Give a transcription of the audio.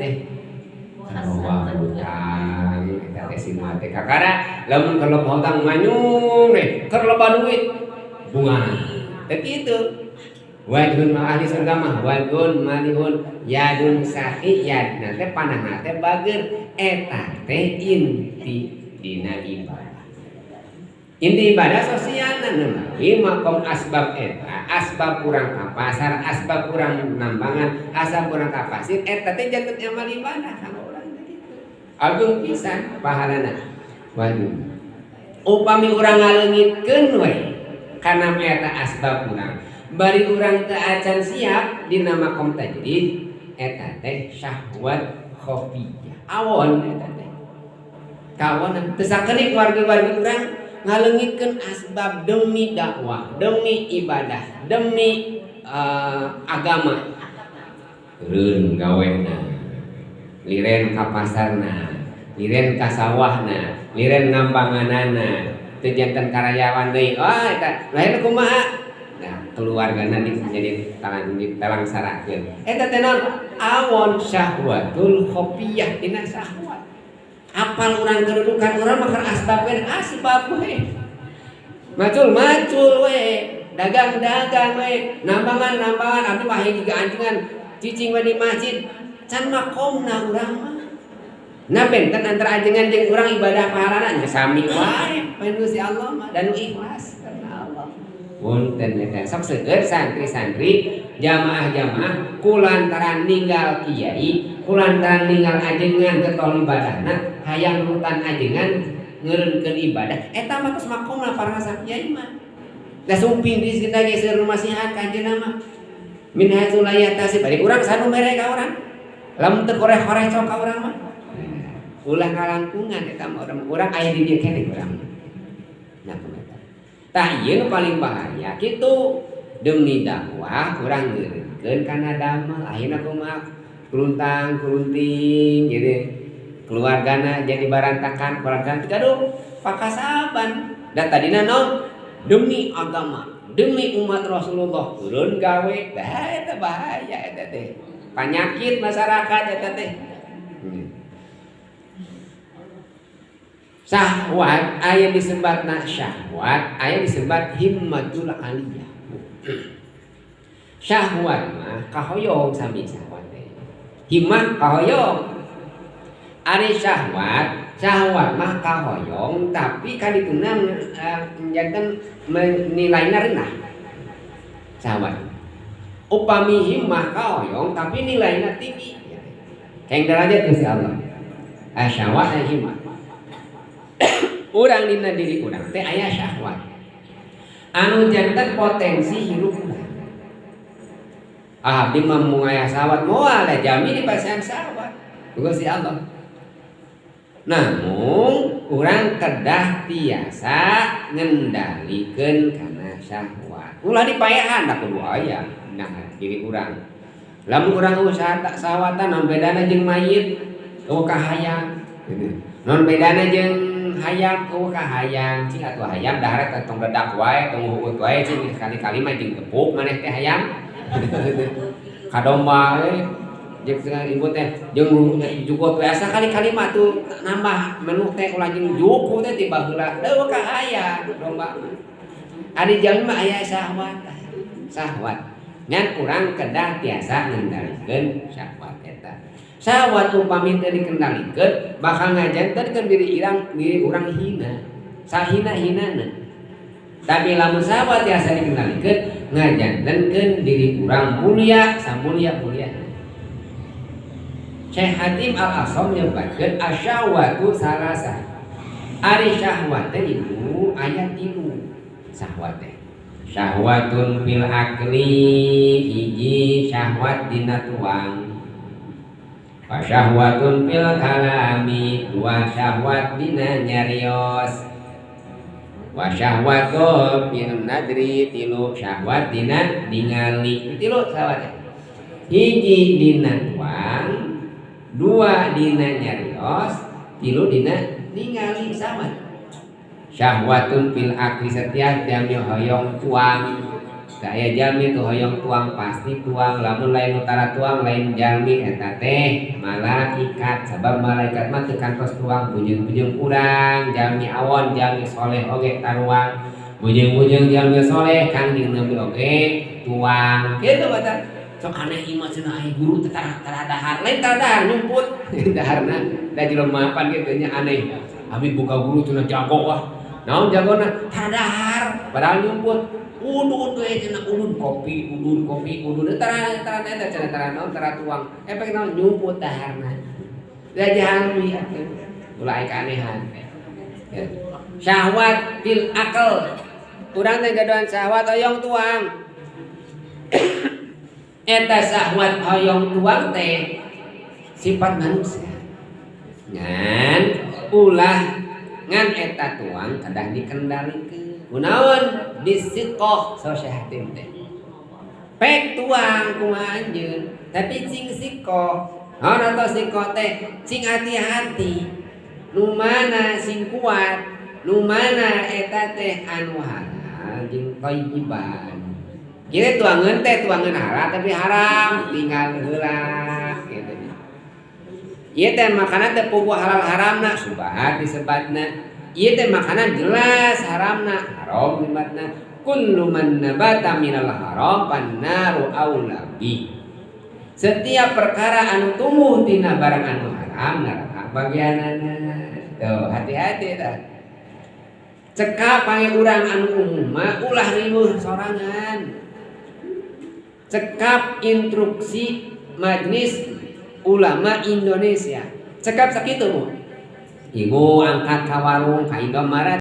teh loba hutang eta teh si teh kakara lamun keur loba hutang manyung we keur loba duit bunga teh kitu. Wajhun ma ahli surga mah wajhun malihun yadun sahi yadna teh panahna teh bager eta teh inti dina ibadah. Inti ibadah sosialna melalui makom asbab eta, asbab urang ka pasar, asbab urang nambangan, asbab urang ka pasir eta teh janten amal ibadah kanggo urang teh kitu. Agung pisan pahalana. Waduh. Upami urang ngaleungitkeun we kana eta asbab urang, bari urang teu acan siap dina makom tajrid eta teh syahwat khafiyah. Awon eta teh. Kawonan teu sakedik wargi-wargi urang ngaleungitkeun asbab demi dakwah, demi ibadah, demi agama. Eureun gawena, liren ka pasarna, liren ka sawahna, liren nambanganana, teu janten karyawan deui. Oh eta lain kumaha? Nah, keluargana jadi talang talangsarakeun. Eta teh naon? Awon syahwatul khafiyah dina syahwat. Apal urang kedudukan urang mah keur asbab we, asbab we. Macul macul we, dagang-dagang we, nambangan-nambangan abdi mah hayang jiga anjingan cicing we di masjid can makomna urang mah. Nah benten antara ajengan jeung urang ibadah pahalana nya sami wae paen Gusti Allah mah dan nu ikhlas karena Allah. Punten eta sok seueur santri-santri jamaah-jamaah kulantaran ninggal kiai, kulantaran ninggal ajengan getol ibadahna, hayang nurutan ajengan ngeureunkeun ibadah. Eta mah tos makomna para kiai mah. Da sumping di kita ge seueur masihan ka anjeunna mah. Min haitsu la yahtasib bari urang sanu mere ka urang. Lamun teu koreh-koreh cok ka urang mah. Ulah kalangkungan eta mah urang aya di dieu keneh urang. Nah kumaha. Tah ieu nu paling bahaya kitu demi dakwah urang ngeureunkeun kana damel akhirna kumaha keluntang kelunting gitu keluargana jadi barantakan keluargana gaduh pakasaban da tadina naon demi agama demi umat Rasulullah turun gawe bah eta bahaya eta teh panyakit masyarakat eta teh. Syahwat aya disebatna syahwat aya disebat himmatul aliyah. Syahwat mah kahoyong sami syahwat teh. Himmah kahoyong. Ari syahwat, syahwat mah kahoyong tapi kadituna janten nilainya rendah. Syahwat. Upami himmah kahoyong tapi nilainya tinggi. Keng derajat Gusti Allah. Syahwat dan himmah. Urang dina diri urang teh aya syahwat. Anu janten potensi hirup urang. Ah abdi mah moal aya syahwat moal da jami di pasihan syahwat. Gusti Allah. Namun urang kedah tiasa ngendalikeun kana syahwat. Ulah dipaehan da kudu aya nah diri urang. Lamun urang usaha tak syahwatan naon bedana jeung mayit eueuh kahayang. Naon bedana jeung hayam eueuh kahayang cing atuh hayam dahar teh tong ledak wae tong huut wae cing sekali-kali mah jeung gepuk maneh teh hayam. Kadomba we jeung ibu teh jeung jukut we asa kali-kali mah tuh nambah menu teh ulah jeung jukut teh ti baheula eueuh kahayang domba mah. Ari jalmi mah aya syahwat. Syahwat. Ngan urang kedah tiasa ngendalikeun syahwat eta. Syahwat upami teu dikendalikeun bakal ngajantenkeun diri urang diri urang hina. Sahina-hinana. Tapi lamun syahwat tiasa dikendalikeun ngajantenkeun diri urang mulia samulia-mulia. Syekh Hatim Al-Asom nyebatkeun asyahwatu salasa. Ari syahwat teh itu aya 3 syahwat teh. Syahwatun fil akli hiji syahwat dina tuang. Wa syahwatun fil kalami dua syahwat dina nyarios. Wa syahwatun fil nadri tilu syahwat dina ningali. Tilu syahwat. Hiji dina tuang, dua dina nyarios, tilu dina ningali syahwat. Syahwatun fil akli setiap jami hoyong tuang. Da aya jalmi teu hoyong tuang, pasti tuang. Lamun lain nu tara tuang, lain jalmi eta teh, malaikat. Sabab malaikat mah teu kantos tuang. Bujeng-bujeng urang jalmi awon, jalmi soleh oge taruang. Bujeng-bujeng jalmi soleh, Kangjeng Nabi oge tuang. Kitu kata. Sok aneh ieu mah cenah, aya guru teh tara dahar, lain tara dahar, nyumput daharna. Da jelema pan kitu nya, aneh. Abi buka guru cenah jago, wah. Naon jagona? Tara dahar, padahal nyumput. Udud we cenah, udud kopi, udud kopi, udud tara tara eta cenah, tara naon, tara tuang. Efek naon? Nyumput daharna. Da jalmi atuh. Ulah aya keanehan. Ya. Syahwat fil akal. Urang teh gaduhan syahwat hoyong tuang. Eta syahwat hoyong tuang teh sifat manusia. Ngan ulah, ngan eta tuang kedah dikendalikeun. Kunaon? Bisiqoh sosihatin teh. Pek tuang kumaha anjeun, tapi cing sikoh. Naon atau sikoh teh? Cing hati-hati. Nu mana sing kuat, nu mana eta teh anu halal jeung thayyiban. Ieu tuangeun teh tuangeun halal tapi haram, tinggal heula gitu. Ieu teh makanan teh puguh halal haramna, subhat disebatna. Ieu teh makanan jelas haramna, haram disebatna. Kullu man nabata minal haram pannaru aula bi. Setiap perkara anu tumbuh tina barang anu haram, neraka bagianana. Tuh, hati-hati tah. Cekap pange urang anu umum mah ulah riweuh sorangan. Cekap instruksi Majelis Ulama Indonesia. Cekap sakitu mu. Ibu angkat ka warung, ka Indomaret.